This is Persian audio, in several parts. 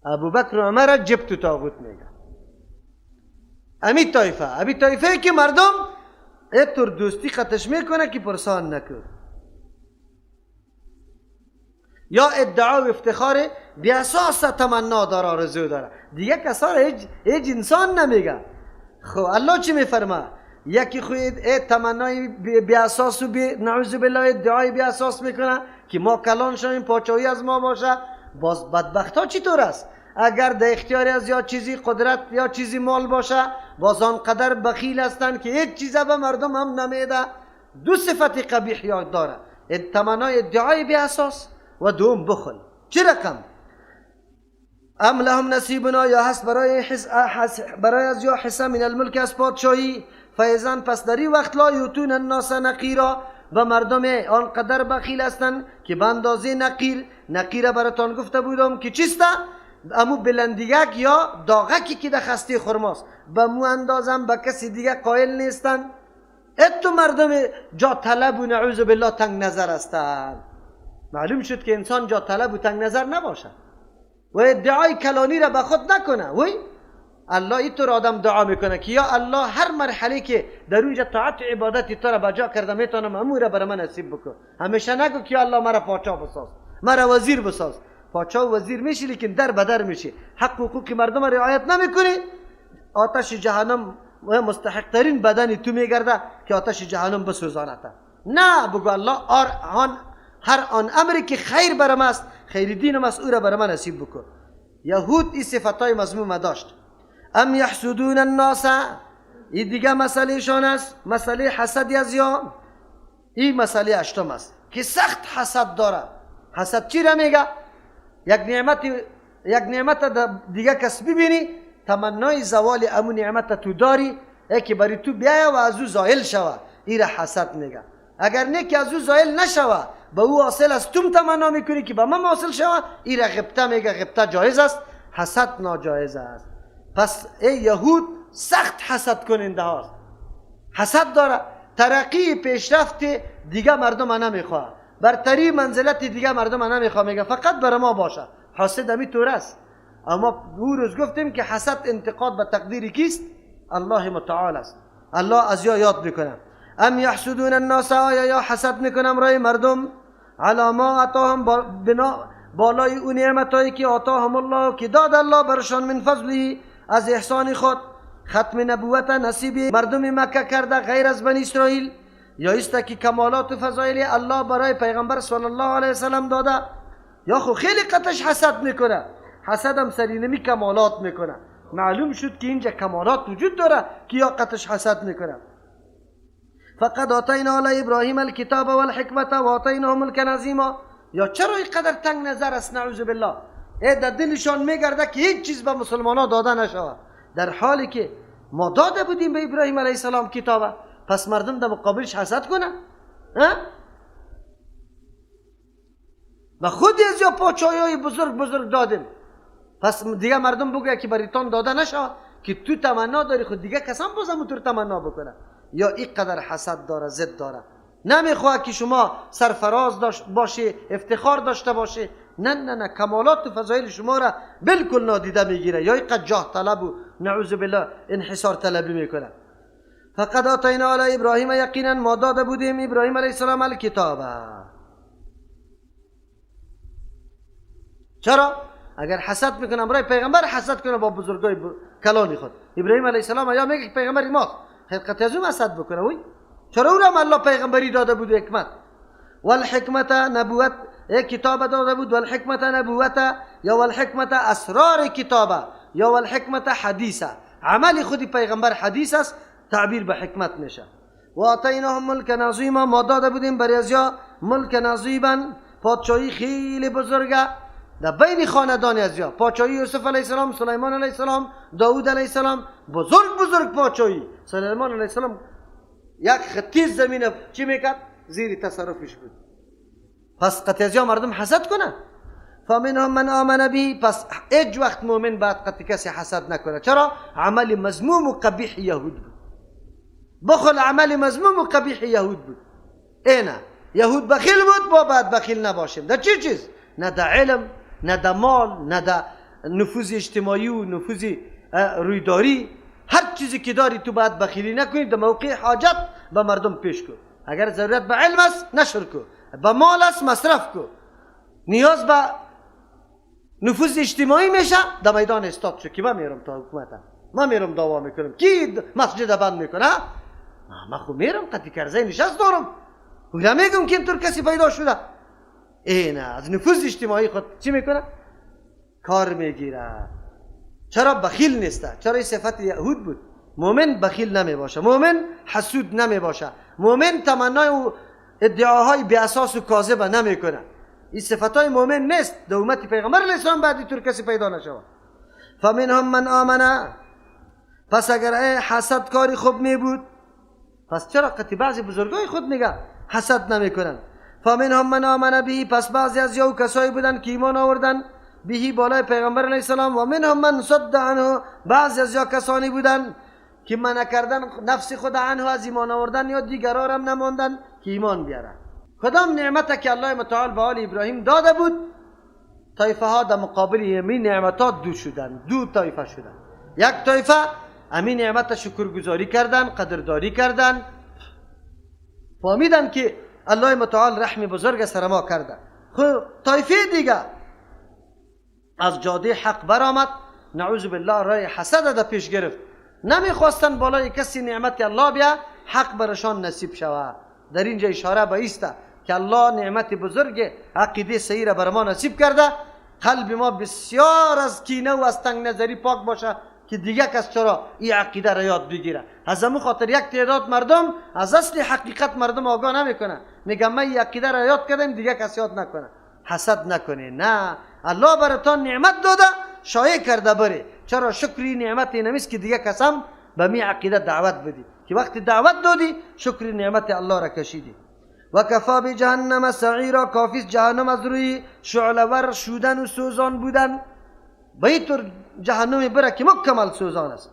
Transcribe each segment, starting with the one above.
ابوبکر و عمر جبت و طاغوت میگه. امی طایفه، امی طایفه که مردم اینطور دوستی خطش میکنه که پرسان نکن، یا ادعا و افتخار بی اساس تمنا داره، آرزو داره، دیگه کسا را هیچ انسان نمیگه. خب الله چی میفرما؟ یکی خود تمنای بی اساس و بی نعوذ بالله ادعای بی اساس میکنه که ما کلان شویم، پاچایی از ما باشه. باز بدبخت ها چطور است؟ اگر در اختیار از یا چیزی قدرت یا چیزی مال باشه، باز آنقدر بخیل هستند که هیچ چیز به مردم هم نمیده. دو صفت قبیح یاد داره، تمنای ادعای بی اساس و دوم بخل. چه رقم؟ ام لهم نصیبنا، یا هست برای از یا حصه من الملک از پادشاهی. فیضان پس در این وقت لا یوتون الناس نقیرا، و مردم آنقدر بخیل هستند که به اندازه نقیر، نقیر براتان گفته بودم که چیست؟ امو بلندیک یا داغکی که در خسته خرماست، به مو اندازم به کسی دیگه قائل نیستن. اتو مردم جا طلب و نعوذ بالله تنگ نظر هستند. معلوم شد که انسان جا طلب و تنگ نظر نباشه و ادعای کلانی را به خود نکنه. وی الله اینطور آدم دعا میکنه که یا الله هر مرحله که در اونجا طاعت و عبادت تو را بجا کرده میتونم امو را برای من نصیب بکن. همیشه نگو که یا الله مرا پاچا بساز، مرا وزیر بساز. پاچا و وزیر میشی لیکن در بدر میشی، حق و حقوق مردم را رعایت نمیکنی، آتش جهنم مستحق ترین بدن تو میگرده که آتش جهنم بسوزانته. نه، بگو الله هر آن امری که خیر برم است، خیر دینم است، او را برای من نصیب بکن. یهود این صفتای مذموم داشت. ام یحسدون الناس، این دیگه مسئله شان است، مسئله حسد از یا این مسئله اشتم است که سخت حسد داره. حسد چی را میگه؟ یک نعمت دیگه کس ببینی، تمنای زوال امو نعمت تو داری، ای که برای تو بیایه و از او زائل شوه، این را حسد میگه. اگر نه که از او زائل نشوه، به او حاصل از توم تمنا میکنی که به من حاصل شوه، این را غبطه میگه. غبطه جایز است، حسد ناجایز است. پس ای یهود سخت حسد کننده هاست، حسد داره، ترقی پیشرفت دیگه مردم نمیخواه، برتری منزلت دیگه مردم نمیخواه، میگه فقط برای ما باشه. حسد همی طور است. اما او روز گفتیم که حسد انتقاد به تقدیر کیست؟ الله متعال است. الله از یا یاد میکنه. ام یحسدون الناس، آیا یا حسد میکنم رای مردم علی ما اتاهم، بنا بالای اون نعمتایی که آتاهم الله، که داد الله برشان، من فضله، از احسان خود. ختم نبوت نصیب مردم مکه کرده غیر از بنی اسرائیل، یا است که کمالات و فضایل الله برای پیغمبر صلی الله علیه وسلم داده، یا خو خیلی قطش حسد میکنه، حسدم سرینمی کمالات میکنه. معلوم شد که اینجا کمالات وجود داره که یا قطش حسد میکنه. فقد آتینا علی ابراهیم الکتاب والحکمت و آتیناه ملکا عظیما. یا چرا اینقدر تنگ نظر است؟ نعوذ بالله. ای در دلشان میگرده که هیچ چیز به مسلمان ها داده نشود، در حالی که ما داده بودیم به ابراهیم علیه السلام کتابه. پس مردم در مقابلش حسد کنه؟ و خود از یا پاچایی های بزرگ بزرگ دادیم، پس دیگه مردم بگوید که بریتان داده نشود که تو تمنا داری، خود دیگه کسان بازم تو تمنا بکنه. یا اینقدر حسد داره، ضد داره، نمیخواد که شما سرفراز باشی، افتخار داشته باشی. نه نه نه، کمالات و فضایل شما را بالکل نادیده میگیره، یا اینقدر جاه طلب و نعوذ بالله انحصار طلبی میکنه. فقد آتینا علی ابراهیم، یقینا ما داده بودیم ابراهیم علیه السلام الکتاب. چرا؟ اگر حسد میکنم برای پیغمبر، حسد کنه با بزرگای کلانی خود. ابراهیم علیه السلام یا میگه پیغمبر ماست، حقیقت از اون حسد بکنه. وی چرا او را الله پیغمبری داده بود حکمت والحکمت نبوت، کتاب داده بود، والحکمت نبوت، یا والحکمت اسرار کتابه، یا والحکمت حدیثه. عمل خودی پیغمبر حدیث است، تعبیر به حکمت میشه. و آتیناهم ملک عظیما، ما داده بودیم برای ازیا ملک عظیما، پادشاهی خیلی بزرگه در بین خاندان ازیا. پادشاهی یوسف علیه السلام، سلیمان علیه السلام، داود علیه السلام، بزرگ بزرگ پادشاهی. سلیمان علیه السلام یک خطی زمین چی میکرد؟ زیر تصرفش بود. پس قطعی ازیا مردم حسد کنه. فمنهم من آمن به، پس هیچ وقت مؤمن بعد قطعی کسی حسد نکنه. چرا؟ عمل مذموم و قبیح یهود بود. بخل عمل مذموم و قبیح یهود بود. اینه یهود بخیل بود، با بعد بخیل نباشیم در چه چیز؟ نه در علم، نه در مال، نه در نفوذ اجتماعی و نفوذ رویداری. هر چیزی که داری تو باید بخیلی نکنی، در موقع حاجت به مردم پیش کن. اگر ضرورت به علم است نشر کن، به مال است مصرف کن. نیاز به نفوذ اجتماعی میشه، در میدان استاد شو که من میرم تا حکومتم، من میرم دعوا میکنم، کی مسجد بند میکنه؟ من خو میرم قطعی کرزی نشست دارم، او میگم که اینطور کسی پیدا شده. اینه از نفوذ اجتماعی خود چی میکنه؟ کار میگیره. چرا بخیل نیسته؟ چرا این صفت یهود بود؟ مؤمن بخیل نمی باشه، مؤمن حسود نمی باشه، مؤمن تمنای و ادعاهای بی اساس و کاذب نمیکنه. این صفتهای مؤمن نیست. در امت پیغمبر علیه السلام بعد اینطور کسی پیدا نشود. فمنهم من آمنه. پس اگر حسد کاری خوب می بود، پس چرا قطعی بعضی بزرگای خود میگه حسد نمیکنن؟ فمنهم من آمنه به، پس بعضی از یو کسایی بودن که ایمان آوردن بهی بالای پیغمبر علیه السلام. و منهم من صد عنه، بعضی از یا کسانی بودن که منع کردن نفس خود عنه از ایمان آوردن یا دیگران هم نماندن که ایمان بیارن. کدام نعمت که الله متعال به آل ابراهیم داده بود، طایفه ها در مقابل همین نعمتات دو شدن، دو طایفه شدن. یک طایفه همین نعمت شکرگزاری کردن، قدردانی کردن، فهمیدن که الله متعال رحم بزرگ سر ما کرده. خب طایفه دیگه از جاده حق برآمد، نعوذ بالله رای حسد در پیش گرفت، نمیخواستن بالای کسی نعمت الله بیا حق برشان نصیب شود. در اینجا اشاره به ایسته که الله نعمت بزرگ عقیده صحیح را بر ما نصیب کرده، قلب ما بسیار از کینه و از تنگ نظری پاک باشه که دیگه کس چرا این عقیده را یاد بگیره. از همون خاطر یک تعداد مردم از اصل حقیقت مردم آگاه نمیکنه، میگه من این عقیده را یاد کردم دیگه کس یاد نکنه. حسد نکنه، نه، الله براتان نعمت داده شایع کرده بره، چرا شکری نعمت نمیست که دیگه کسم به می عقیده دعوت بدی، که وقتی دعوت دادی شکری نعمت الله را کشیدی. و کفا بجهنم سعیرا، کافیست جهنم از روی شعله ور شدن و سوزان بودن، به اینطور جهنم بره که مکمل سوزان است.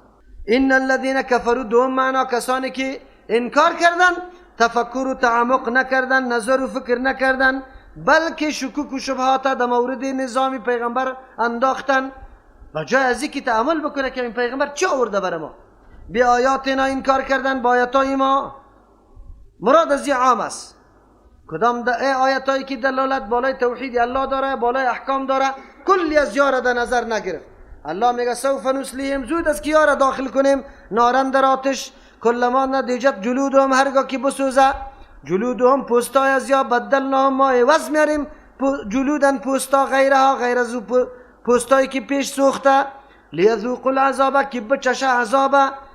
ان الذين كفروا، دوم معنا کسانی که انکار کردن، تفکر و تعمق نکردن، نظر و فکر نکردن، بلکه شکوک و شبهات در مورد نظام پیغمبر انداختن و جای از اینکه تأمل بکنه که این پیغمبر چه آورده بر ما، به آیاتنا انکار کردن، با آیاتای ما، مراد از این عام است. کدام آیاتایی که دلالت بالای توحید الله داره، بالای احکام داره، کلی از یاره در نظر نگرفت. الله میگه سوف نسلیهم، زود است که یاره داخل کنیم نارن در آتش. کلما ندیجت جلودهم، هرگاه که بسوزه جلودهم پوستای از یا، بدلناهم ما عوض میاریم جلودن پوستا غیرها، غیر از پوستایی که پیش سوخته، لیذوقوا العذاب، که بچشه عذاب.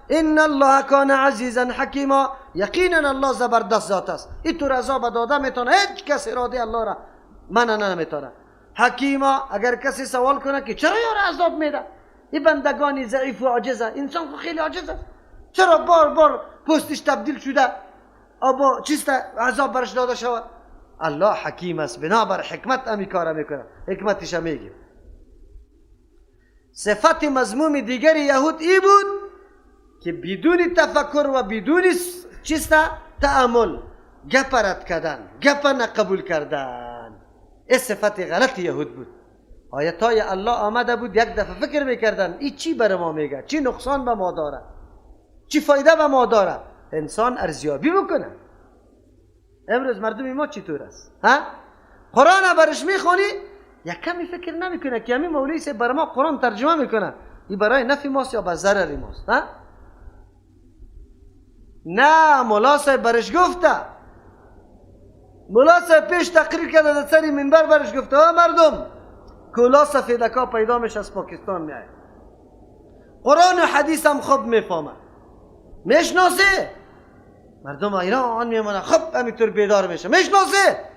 ان الله کان عزیزا حکیما، یقینا الله زبردست ذات است. اینطور عذاب داده میتونه، هیچ کس اراده الله را منع نمیتونه. حکیما، اگر کسی سوال کنه که چرا یار عذاب میده، این بندگانی ضعیف و عاجزه، انسان خیلی عاجز است، چرا بار بار پوستش تبدیل شده آبا چیست عذاب برش داده شود؟ الله حکیم است، بنابر حکمت امی کار میکنه، حکمتش میگه. صفت مذموم دیگر یهود ای بود که بدون تفکر و بدون چیست تأمل گپ رد کردن، گپ نقبول کردن، این صفت غلط یهود بود. آیتای الله آمده بود یک دفعه فکر میکردن این چی بر ما میگه، چی نقصان به ما داره، چی فایده به ما داره، انسان ارزیابی بکنه. امروز مردم ما چطور است؟ ها؟ قرآن برش میخونی یک کمی فکر نمیکنه که همین مولوی سه بر ما قرآن ترجمه میکنه، این برای نفع ماست یا به ضرر ماست؟ ها؟ نه، مولا صاحب برش گفته، مولا صاحب پیش تقریر کرده در سر منبر برش گفته ها مردم کلا سفیدکا پیدا میشه از پاکستان میاد، قرآن و حدیث هم خوب میفهمه، میشناسه، مردم ایران میمونه خب همینطور بیدار میشه، میشناسه.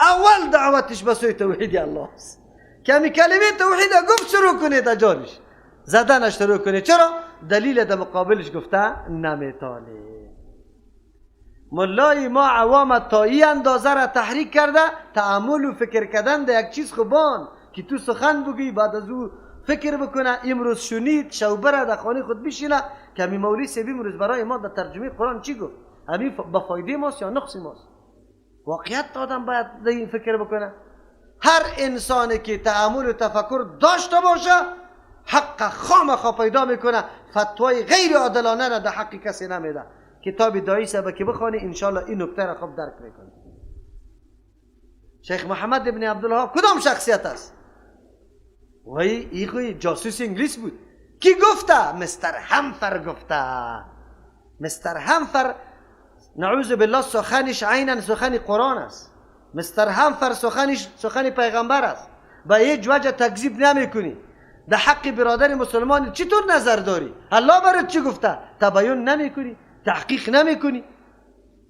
اول دعوتش به سوی توحید الله است که همی کلمه توحید گفت شروع کنه جانش زدنش شروع کنه. چرا؟ دلیل در مقابلش گفته نمیتونه. ملای ما عوام تا این اندازه را تحریک کرده، تأمل و فکر کردن در یک چیز خوبان که تو سخن بگی بعد از او فکر بکنه. امروز شنید شوبره در خانه خود بشینه که همی مولوی صاحب امروز برای ما در ترجمه قرآن چی گفت، همی با فایده ماست یا نقص ماست؟ واقعیت آدم باید در این فکر بکنه. هر انسانی که تأمل و تفکر داشته باشه حق خامخا پیدا میکنه، فتوای غیر عادلانه را در حق کسی نمیده. کتاب داعی صاحب که بخوانی انشالله این نکته را خوب درک میکنه. شیخ محمد ابن عبدالوهاب کدام شخصیت است؟ وای ای خوی جاسوس انگلیس بود. کی گفته؟ مستر همفر گفته. مستر همفر نعوذ بالله سخنش عینا سخن قرآن است. مستر همفر سخنش سخن پیغمبر است. با هیچ وجه تکذیب نمیکنی. در حق برادر مسلمان چطور نظر داری؟ الله برات چی گفته؟ تبیین نمیکنی، تحقیق نمیکنی.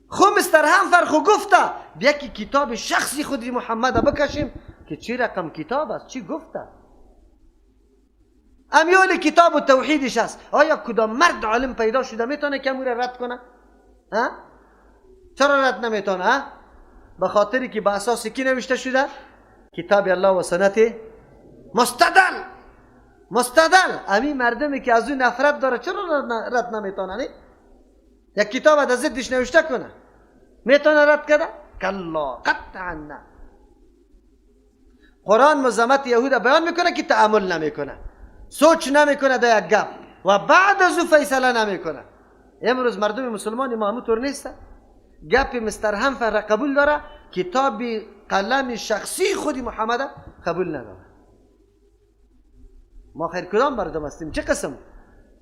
خو مستر همفر خو گفته بیا که کتاب شخصی خودی محمد بکشیم که چی رقم کتاب است، چی گفته. امیال کتاب و توحیدش است. آیا کدام مرد عالم پیدا شده میتونه که امور رد کنه؟ ها؟ چرا رد نمیتونه؟ ها؟ به خاطری که به اساس کی نوشته شده؟ کتاب الله و سنت مستدل. مستدل امی مردمی که از اون نفرت داره چرا رد نمیتونه؟ نه؟ یک کتاب از ضدش نوشته کنه میتونه رد کرده؟ کلا، قطعا نه. قرآن مزامت یهود بیان میکنه که تأمل نمیکنه، سوچ نمیکنه در یک گپ و بعد از او فیصله نمیکنه. امروز مردم مسلمان ما همونطور نیست. گپ مستر همفر را قبول داره، کتاب قلم شخصی خودی محمد قبول نداره. ما خیر کدام مردم هستیم؟ چه قسم؟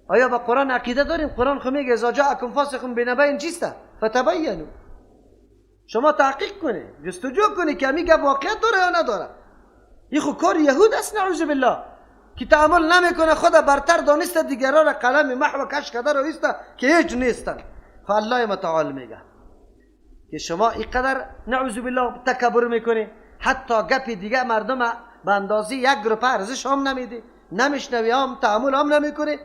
آیا با قرآن عقیده داریم؟ قرآن خو میگه اذا جاءکم فاسق بنبأ چیست؟ فتبینوا. شما تحقیق کنی، جستجو کنی که امی گپ واقعیت داره یا نداره. این خو کار یهود است نعوذ بالله که تعامل نمیکنه، خود برتر دانسته، دیگران را قلم محو کش کرده رو ایسته که هیچ نیستن. فالله متعال میگه که شما اینقدر نعوذ بالله تکبر میکنی، حتی گپ دیگه مردم به اندازه یک گروپ ارزش هم نمیدی، نمیشنوی هم، تعامل هم نمیکنی.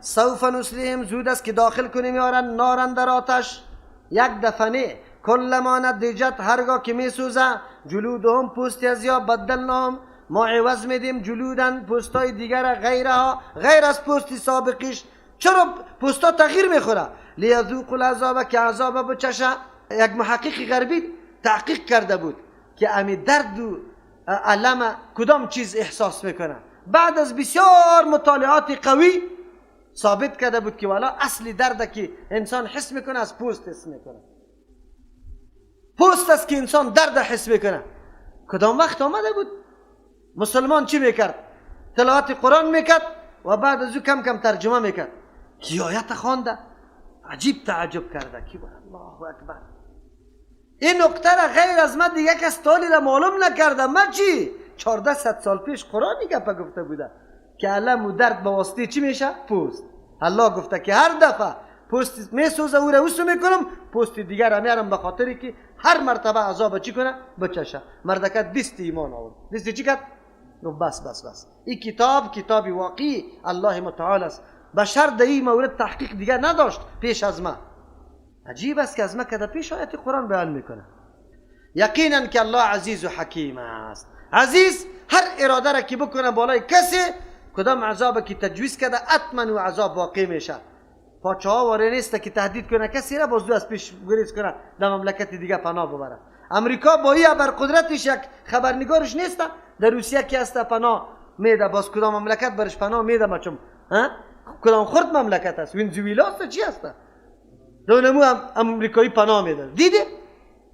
سوف نسلیم، زود است که داخل کنیم یارن نارن در آتش. یک دفنه کلما ندیجت، هرگاه که میسوزه، جلودهم پوستی از یا بدلناهم، ما عوض میدیم جلودن پوستای دیگر غیرها، غیر از پوستی سابقیش. چرا پوستا تغییر میخوره؟ لیذوقوا العذاب، که عذاب بچشه. یک محقق غربی تحقیق کرده بود که امی درد و الم کدام چیز احساس میکنه. بعد از بسیار مطالعات قوی ثابت کرده بود که والا اصل درد که انسان حس میکنه از پوست حس میکنه. پوست است که انسان درد حس میکنه. کدام وقت آمده بود مسلمان چی میکرد؟ تلاوت قرآن میکرد و بعد از او کم کم ترجمه میکرد. کی آیت خوانده عجیب تعجب کرده که الله اکبر، این نقطه را غیر از من دیگه کس تالی را معلوم نکرده. من چی؟ 1400 سال پیش قرآن گپه گفته بوده که الم و درد به واسطه چی میشه؟ پوست. الله گفته که هر دفعه پوست میسوزه او را اوسو میکنم، پوست دیگر را میارم، به خاطری که هر مرتبه عذاب چی کنه؟ بچشه. مردکت دست ایمان آورد. دست چی کرد؟ بس بس بس. این کتاب کتاب واقعی الله متعال است. بشر در این مورد تحقیق دیگر نداشت پیش از ما. عجیب است که از ما که پیش آیت قرآن بیان میکنه. یقینا که الله عزیز و حکیم است. عزیز هر اراده را که بکنه بالای کسی، کدام عذاب که تجویز کرده اتمن و عذاب واقع میشه. پاچه واره نیست که تهدید کنه کسی را باز دو از پیش گریز کنه در مملکت دیگه پناه ببره. امریکا با این بر قدرتش یک خبرنگارش نیست، در روسیه که هست پناه میده، باز کدام مملکت برش پناه میده؟ مچم ها کدام خرد مملکت است؟ ونزوئلا است چی است؟ دونمو هم امریکایی پناه میده. دیدی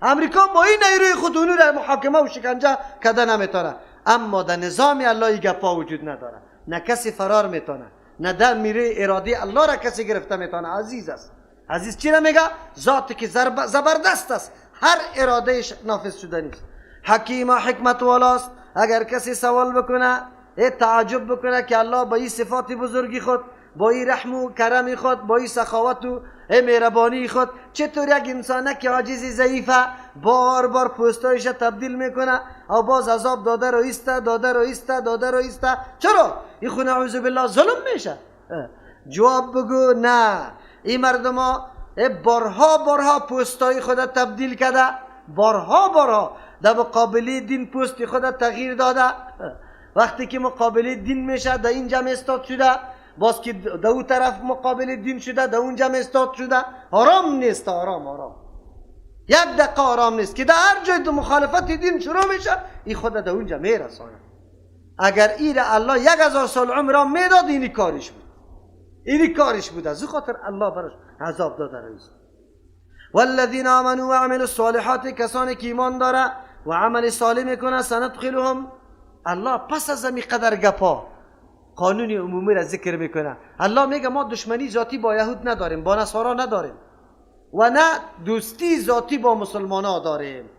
امریکا با این نیروی خود اونو را محاکمه و شکنجه کده نمیتونه، اما در نظام الله این گپا وجود نداره. نه کسی فرار میتونه، نه در میره اراده الله را کسی گرفته میتونه. عزیز است. عزیز چی را میگه؟ ذاتی که زبردست است، هر ارادهش نافذ شده نیست. حکیم حکمت والاست. اگر کسی سوال بکنه، تعجب بکنه که الله با این صفات بزرگی خود، با این رحم و کرم خود، با این سخاوت و مهربانی خود، چطور یک انسانه که عاجز ضعیفه بار بار پوستایش تبدیل میکنه او باز عذاب داده رو ایسته، داده رو ایسته، داده رو ایسته، چرا؟ این خو نعوذ بالله ظلم میشه. جواب بگو نه، این مردم ها بارها بارها پوستای خود تبدیل کرده، بارها بارها در مقابله دین پوست خود تغییر داده. وقتی که مقابله دین میشه در این جمع استاد شده، باز که در اون طرف مقابل دین شده در اون جمع استاد شده. آرام نیست، آرام آرام. یک دقیقه آرام نیست که در هر جای دو مخالفت دین شروع میشه این خود در اونجا میرسانه. اگر این الله 1000 سال عمر میداد اینی کارش بود، اینی کارش بود. از خاطر الله براش عذاب داده رئیس. والذین آمنوا و عملوا الصالحات، کسانی که ایمان داره و عمل صالح میکنه، سندخلهم. الله پس از این قدر گپا قانون عمومی را ذکر میکنه. الله میگه ما دشمنی ذاتی با یهود نداریم، با نصارا نداریم و نه دوستی ذاتی با مسلمان ها داریم.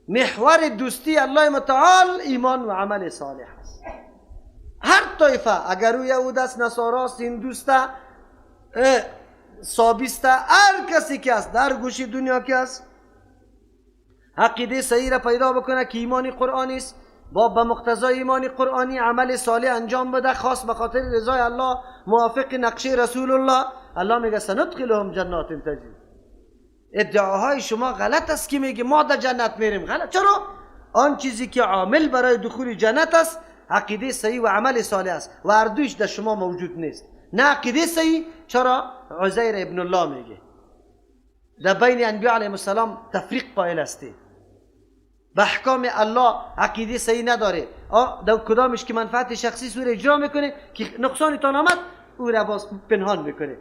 محور دوستی الله متعال ایمان و عمل صالح است. هر طایفه، اگر او یهود است، نصارا است، هندوست، صابیست، هر کسی که است در گوشی دنیا که است، عقیده صحیح را پیدا بکنه که ایمان قرآنی است، با به مقتضای ایمان قرآنی عمل صالح انجام بده، خاص به خاطر رضای الله، موافق نقشه رسول الله. الله میگه سندخلهم جنات تجری. ادعاهای شما غلط است که میگه ما در جنت میریم. غلط. چرا؟ آن چیزی که عامل برای دخول جنت است عقیده صحیح و عمل صالح است و هر دویش در شما موجود نیست. نه عقیده صحیح. چرا؟ عزیر ابن الله میگه در بین انبیاء علیهم السلام تفریق قائل هستی، به احکام الله عقیده صحیح نداره، در کدامش که منفعت شخصی سور اجرا میکنه که نقصانی تان آمد او را باز پنهان میکنه.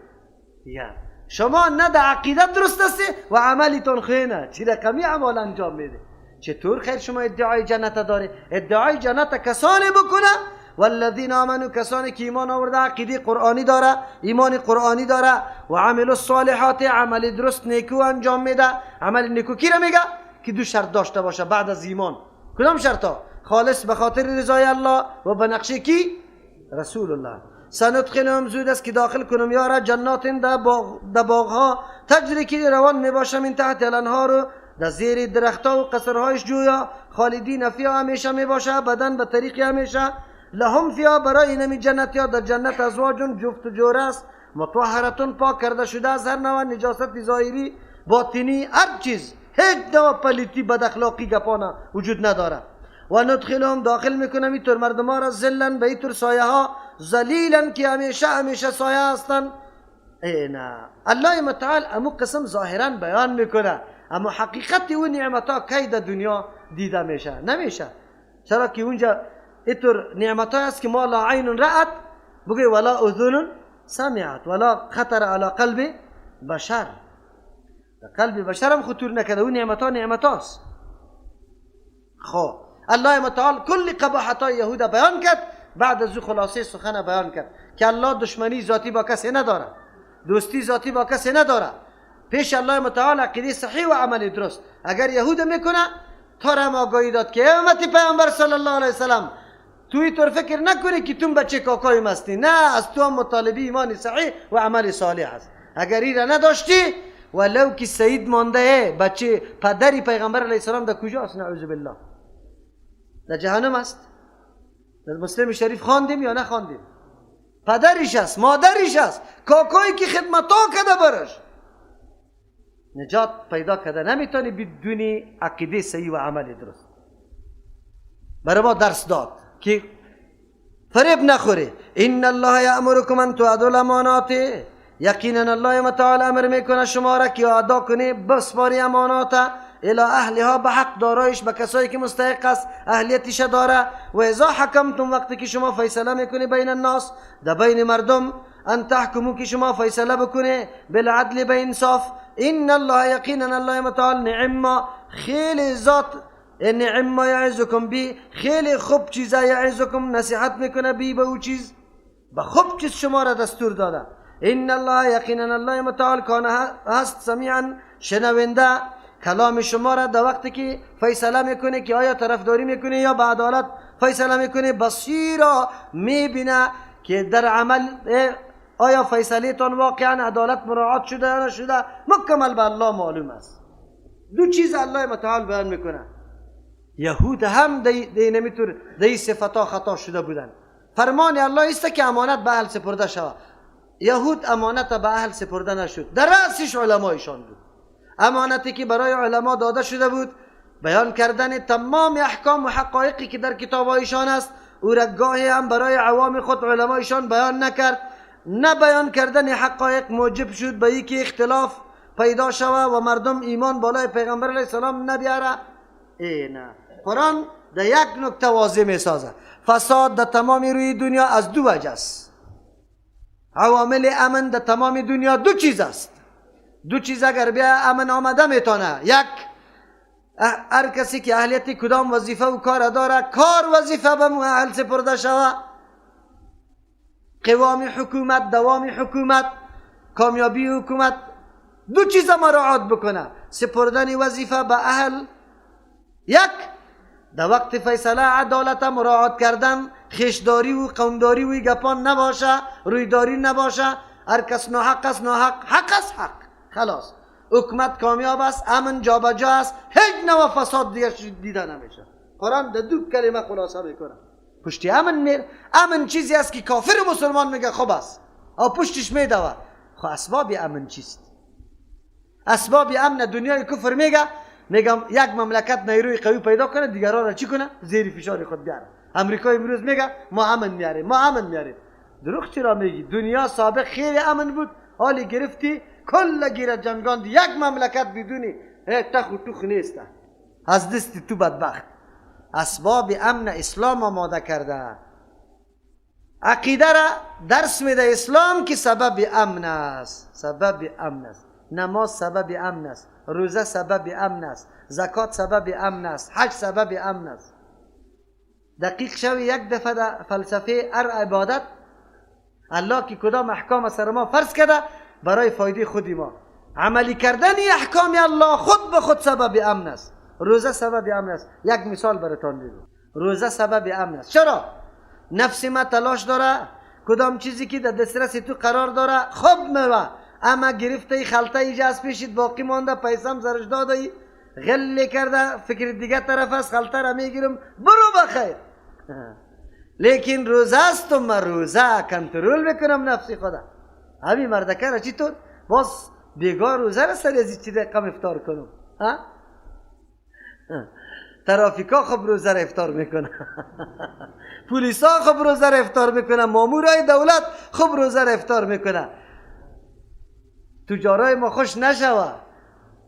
شما نه در عقیده درست هستی و عملیتان خینه، چی رقمی عمل انجام میده؟ چطور خیر شما ادعای جنت داره؟ ادعای جنت کسانی بکنه والذین آمنوا، کسانی که ایمان آورده، عقیده قرآنی داره، ایمان قرآنی داره و عمل الصالحات، عمل درست نیکو انجام میده. عمل نیکو کی را میگه؟ که دو شرط داشته باشه بعد از ایمان. کدام شرط ها؟ خالص به خاطر رضای الله و به نقشه کی؟ رسول الله. سندخلهم، زود است که داخل کنم یارا جنات در باغها، تجری که روان میباشم این تحت الانهار، در زیر درختها و قصرهایش جویا، خالدین فیها، همیشه میباشه، بدن به طریق همیشه. لهم فیها، برای نمی جنت یا در جنت ازواج، جفت و جوره است، مطهرتون، پاک کرده شده از هر نوع نجاست ظاهری باطنی، هر چیز، هیچ نوع پلیتی بد اخلاقی گپانا وجود نداره. و ندخلهم، داخل میکنم اینطور مردم ها را، ظلن، به اینطور سایه ها، ظلیلا، که همیشه همیشه سایه هستن. ای نه، الله متعال امو قسم ظاهرا بیان میکنه، اما حقیقت او نعمت ها کی در دنیا دیده میشه؟ نمیشه. چرا که اونجا اینطور نعمت ها هست که ما لا عین رأت بگه ولا اذن سمعت ولا خطر علی قلب بشر، قلب بشر هم خطور نکرده. اون نعمت ها نعمت هاست. خب الله متعال کل قباحت های یهود بیان کرد، بعد از او خلاصه سخن بیان کرد که الله دشمنی ذاتی با کسی نداره، دوستی ذاتی با کسی نداره. پیش الله متعال عقیده صحیح و عمل درست. اگر یهود میکنه تا را آگاهی داد که امت پیامبر صلی الله علیه وسلم توی طور فکر نکنی که تو بچه کاکای مستی، نه، از تو هم مطالبه ایمان صحیح و عمل صالح است. اگر این را نداشتی ولو که سعید مانده بچه پدری پیغمبر علیه السلام در کجاست؟ نعوذ بالله، در جهنم است. در مسلم شریف خواندیم یا نخواندیم؟ پدرش است، مادرش است، کاکایی که خدمت ها کرده برش، نجات پیدا کرده نمیتونی بدون عقیده صحیح و عمل درست. برای ما درس داد که فریب نخوری. ان الله یامرکم ان تؤدوا الامانات، یقینا الله متعال امر میکنه شما را که ادا کنی، بسپاری امانات الى اهلها، به حق دارایش، به کسایی که مستحق است، اهلیتش داره. و اذا حکمتم، وقتی که شما فیصله میکنی بین الناس، در بین مردم، ان تحکمو، که شما فیصله بکنی بالعدل، به انصاف. ان الله، یقینا الله متعال نعم، خیلی ذات، نعم ما یعظکم بی، خیلی خوب چیزا یعظکم، نصیحت میکنه بی، به او چیز، به خوب چیز شما را دستور داده. ان الله، یقینا الله متعال کان هست سمیعا، شنونده کلام شما را در وقتی که فیصله میکنه که آیا طرفداری میکنه یا به عدالت فیصله میکنه، بصیرا، میبینه که در عمل آیا فیصله تان واقعا عدالت مراعات شده یا نشده، مکمل به الله معلوم است. دو چیز الله متعال بیان میکنه. یهود هم دی نمیتور دی صفتا خطا شده بودن. فرمان الله است که امانت به اهل سپرده شود. یهود امانت به اهل سپرده نشد، در رأسش علمایشان بود. امانتی که برای علما داده شده بود، بیان کردن تمام احکام و حقایقی که در کتابهایشان است، او را گاهی هم برای عوام خود علمایشان بیان نکرد. نه بیان کردن حقایق موجب شد به اینکه اختلاف پیدا شوه و مردم ایمان بالای پیغمبر علیه السلام نبیاره. ای نه، قرآن در یک نکته واضح می سازه. فساد در تمام روی دنیا از دو وجه است. عوامل امن در تمام دنیا دو چیز است. دو چیز اگر بیا امن آمده میتونه. یک، هر کسی که اهلیت کدام وظیفه و کار داره، کار وظیفه به اهل سپرده شوه. قوام حکومت، دوام حکومت، کامیابی حکومت، دو چیز مراعات بکنه. سپردن وظیفه به اهل، یک، در وقت فیصله عدالت مراعات کردن، خیشداری و قومداری و گپان نباشه، رویداری نباشه. هر کس ناحق است ناحق، حق است حق، خلاص. حکومت کامیاب است، امن جابجا است، هیچ نوع فساد دیگه دیده نمیشه. قرآن در دو کلمه خلاصه میکنه. پشتی امن میر، امن چیزی است که کافر مسلمان میگه خوب است، او پشتش میدوه. خب اسباب امن چیست؟ اسباب امن دنیای کفر میگه، میگم یک مملکت نیروی قوی پیدا کنه، دیگران را چی کنه؟ زیر فشار خود بیاره. امریکا امروز میگه ما امن میاریم، ما امن میاریم. دروغ چرا میگی؟ دنیا سابق خیلی امن بود، حالی گرفتی کل گیره جنگان، یک مملکت بدونی تخ و توخ نیست از دست تو بدبخت. اسباب امن اسلام آماده کرده. عقیده را درس میده اسلام که سبب امن است، سبب امن است. نماز سبب امن است، روزه سبب امن است، زکات سبب امن است، حج سبب امن است. دقیق شوی یک دفعه در فلسفه هر عبادت، الله که کدام احکام سر ما فرض کرده برای فایده خودی ما، عملی کردن احکام الله خود به خود سبب امن است. روزه سبب امن است. یک مثال براتان میگم. روزه سبب امن است. چرا؟ نفس ما تلاش داره کدام چیزی که در دسترس تو قرار داره خوب میوه، اما گرفته خلطه ایجا از پیشت باقی مانده، پیسم زرش داده ای، غل کرده، فکر دیگه طرف است، خلطه را میگیرم برو بخیر. لیکن روزه است و من روزه کنترل میکنم نفسی خدا. همین مردکه را چطور باز بیگار روزه را سر از چی رقم افطار کنم؟ ها؟ ترافیکا خب روزه را افطار میکنه، پلیسا خب روزه را افطار میکنه، مامورای دولت خب روزه را افطار میکنه. تجارای ما خوش نشوه.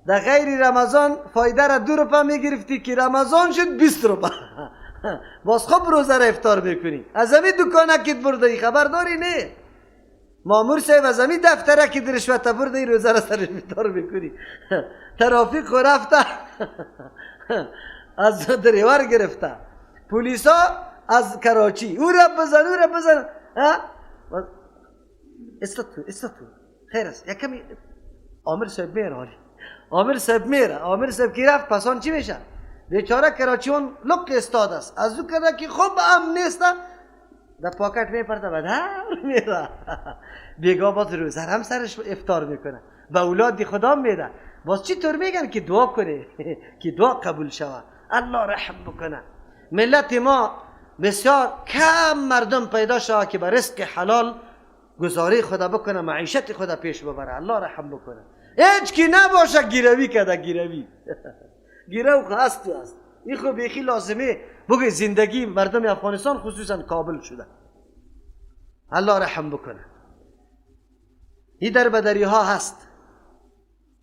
در غیر رمضان فایده را 2 روپه میگرفتی که رمضان شد 20 روپه. باز خب روزه را افطار میکنی. از همین دکانه کت برده ای خبر داری نه؟ مامور صاحب از همین دفتره که رشوت برده ای روزه را سرش افطار میکنی. ترافیک خو رفته از دریور گرفته، پلیسا از کراچی، او را بزن او را بزن. استاتو استاتو خیر است. یک کمی عامر صاحب میره، حالی عامر صاحب میره. عامر صاحب کی رفت پسان چی میشه؟ بیچاره کراچیون لق استاد است، از او کرده که خوب امن نیست، در پاکت میپرده بعد میره. بیگاه باز روزه هم سرش افطار میکنه، به اولاد خدا میده. باز چی طور میگن که دعا کنه که دعا قبول شوه، الله رحم بکنه. ملت ما بسیار کم مردم پیدا شوه که به رزق حلال گزاری خدا بکنه، معیشت خدا پیش ببره. الله رحم بکنه. هیچ کی نباشه گیروی کرده، گیروی گیرو خو هست و هست. این خو بیخی لازمه بگه زندگی مردم افغانستان خصوصا کابل شده. الله رحم بکنه. این در بدری ها هست.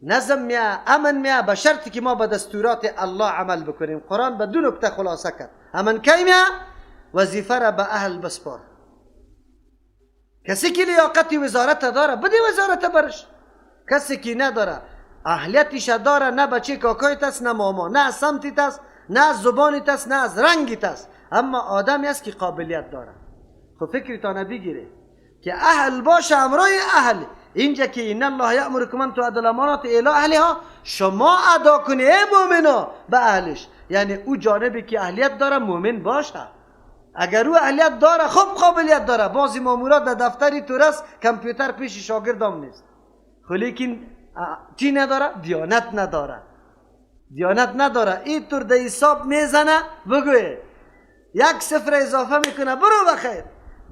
نظم میا، امن میا، به شرطی که ما به دستورات الله عمل بکنیم. قرآن به دو نکته خلاصه کرد. امن کی میا؟ وظیفه را به اهل بسپار. کسی که لیاقت وزارت داره بده وزارت برش، کسی که نداره اهلیتش داره، نه بچه کاکایت است، نه ماما، نه از سمتیت است، نه از زبانیت است، نه از رنگیت است، اما آدمی است که قابلیت داره. خب فکرتان بگیره که اهل باشه امرای اهل. اینجا که ان الله یامرکم ان تؤدوا الامانات الی اهلها، شما ادا کنی ای مؤمنا به اهلش، یعنی او جانبی که اهلیت داره مؤمن باشه. اگر او اهلیت داره خب قابلیت داره. بعضی مامورات در دفتری تو رس کامپیوتر پیش شاگردام نیست، خب لیکن چی نداره؟ دیانت نداره، دیانت نداره. این طور در حساب میزنه، بگوی یک صفر اضافه میکنه، برو بخیر.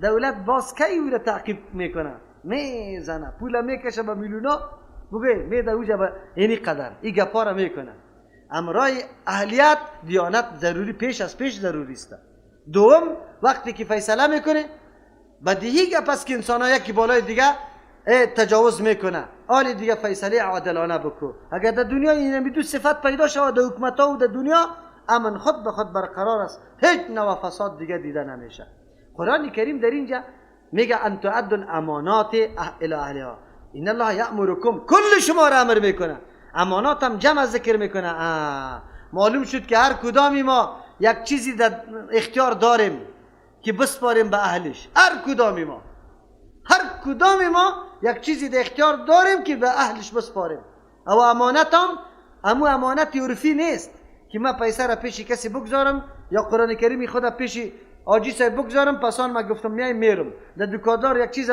دولت باز کی او را تعقیب میکنه؟ میزنه، پول میکشه به میلیونا، بگوی میده اوجا به اینی قدر این گپا را میکنه. امرای اهلیت دیانت ضروری، پیش از پیش ضروری است. دوم وقتی که فیصله میکنه بدیهی گپ است که انسان ها یکی بالای دیگه تجاوز میکنه. آل دیگه فیصله عادلانه بکو. اگر در دنیا این دو صفت پیدا شود در حکومت ها و در دنیا، امن خود به خود برقرار است، هیچ نوع فساد دیگه دیده نمیشه. قرآن کریم در اینجا میگه ان تؤدوا الامانات الی اهلها ان الله یأمرکم، کل شما را امر میکنه. امانات هم جمع ذکر میکنه. معلوم شد که هر کدامی ما یک چیزی در اختیار داریم که بسپاریم به اهلش. هر کدامی ما، هر کدامی ما یک چیزی در اختیار داریم که به اهلش بسپاریم. او امانت هم امو امانت عرفی نیست که من پیسه را پیش کسی بگذارم یا قرآن کریمی خود پیش آجی صاحب بگذارم، پسان من گفتم میایم میرم در دکاندار یک چیز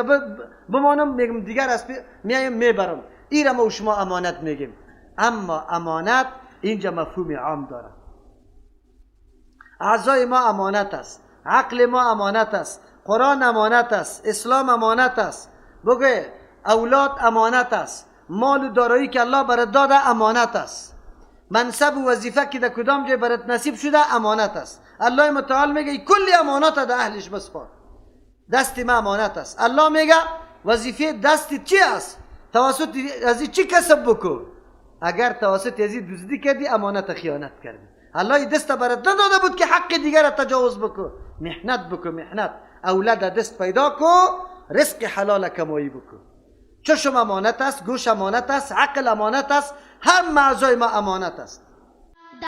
بمانم، میگم دیگر از میایم میبرم. این را ما شما امانت میگیم. اما امانت اینجا مفهوم عام داره. اعضای ما امانت است، عقل ما امانت است، قرآن امانت است، اسلام امانت است، بگه اولاد امانت است، مال و دارایی که الله برات داده امانت است، منصب و وظیفه که در کدام جای برات نصیب شده امانت است. الله متعال میگه کلی امانت در اهلش بسپار. دست ما امانت است. الله میگه وظیفه دست چی است؟ توسط از چی کسب بکن. اگر توسط از دزدی کردی امانت خیانت کردی. الله دست برات نداده بود که حق دیگر را تجاوز بکن. محنت بکن، محنت. اولاد دست پیدا کو، رزق حلال کمایی بکن. چشم امانت است، گوش امانت است، عقل امانت است، هم اعضای ما امانت است.